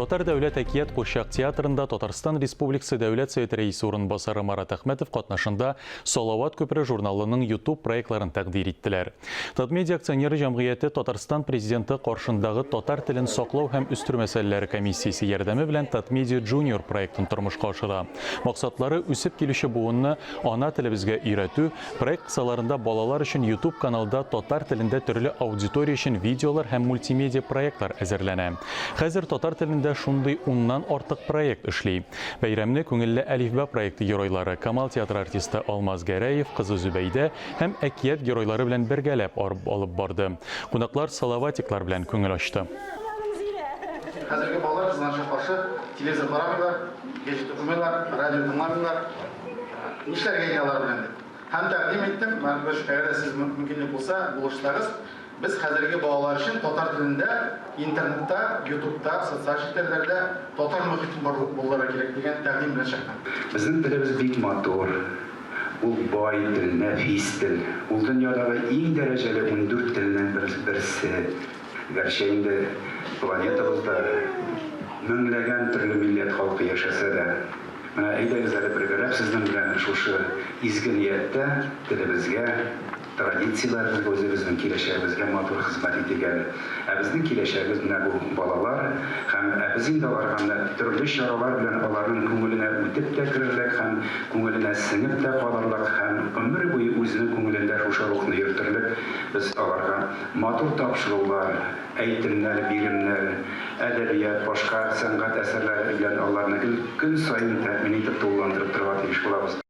Татар дәүләт әкият курчак театрында Татарстан Республикасы Дәүләт Советы Рәисе урынбасары Марат Әхмәтов катнашында Салават күпере журналының YouTube проектларын тәкъдир иттеләр. Татмедиа акционеры җәмгыяте Татарстан Президенты каршындагы татар телен саклау һәм үстерү мәсьәләләре комиссиясе ярдәме белән Татмедиа Junior проектын тормышка ашыра. Максатлары, үсеп килүче буынны ана телебезгә өйрәтү, проект кысаларында балалар өчен YouTube каналда татар телендә төрле аудитория өчен видеолар һәм мультимедиа проектлар әзерләнә. Хәзер татар телендә шундый уннан артык проект эшли. Бәйрәмне Күңелле әлифба проекты геройлары, Камал театры артисты Алмаз Гәрәев, кызы Зөбәйдә һәм әкият геройлары белән бергәләп алып барды. Кунаклар салаватиклар белән күңел ачты. Хәзерге балалар, кызганычка каршы, телевизор карамыйлар, газета укымыйлар, радио тыңламыйлар. Нишләргә инде алар белән дип. Һәм тәкъдим иттем, әгәр дә сез мөмкинлек булса, булышсагыз, без хәзерге балалар өчен татар телендә интернетта, ютубта, социаль челтәрләрдә татар мохитен булдырырга кирәк дигән тәкъдим белән чыктым. Безнең телебез бик матур, ул бай тел, нәфис тел. Ул дөньядагы иң дәрәҗәле 14 телнең берсе. Гәрчә инде планетабызда меңләгән төрле милләт халкы яшәсә дә. Менә әйдәгез әле бергәләп сезнең белән шушы изге нияттә телебезгә, традицияләребезгә, үзебезнең киләчәгебезгә матур хезмәт итик әле. Ә безнең киләчәгебез менә бу балалар һәм ә без инде аларга менә төрле чаралар белән аларның күңеленә үтеп тә керерлек һәм күңеленә сеңеп тә калырлык һәм гомер буе үзенең күңелендә шушы рухны йөртерлек без аларга матур тапшырулар, әйтемнәр, биремнәр, әдәбият, башка сәнгать әсәрләре белән аларны гел көн саен тәэмин итеп, тулыландырып торырга тиеш булабыз.